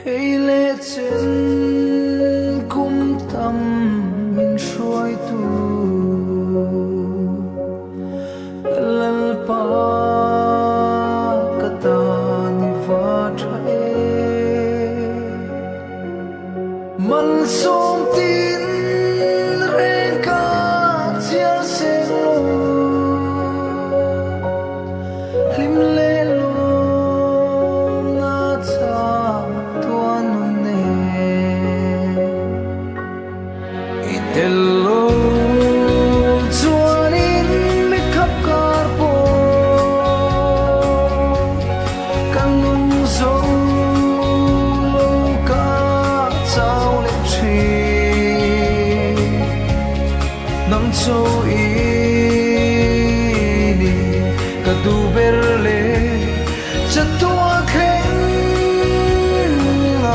Hei leh chen kum tam min hruaitu Ka Lalpa ka tan i va tha e. Malsawm tin reng ka chiar seng lo, hlim leh lawm na chak tuan nun nen. I tel lo chuanin mi khap kar pawh ka nung zo lo ka chau leh thin. Nang cho i ni ka duh ber leh chatuah thleng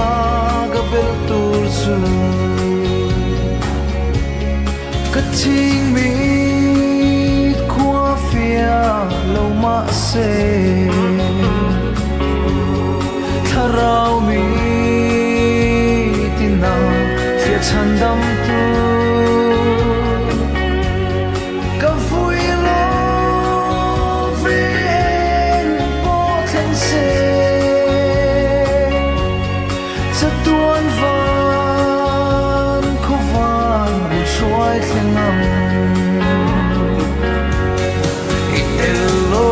a ka belh tur chu ka ching mit khua fiah lo mahse thlarau mi tina fiah chhandam tu Ka vui lo ve eng pawh thleng se, chatuan van khuavan bul hruai thleng ang. I tel lo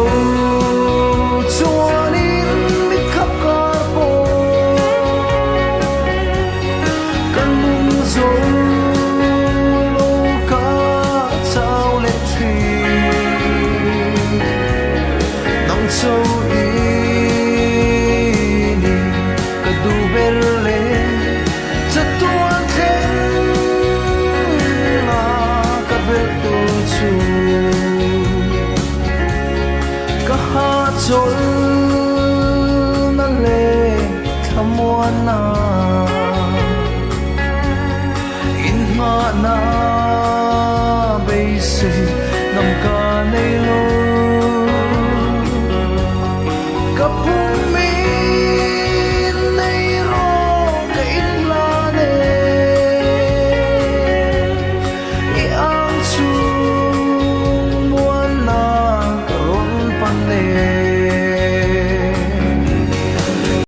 chuanin mit khap kar pawh ka nung zo lo ka chau leh thin. Nang cho i ni ka duh ber leh chatuan thleng a ka belh tur chu ka hahchawl na leh thlamuanna inhmahna beisei.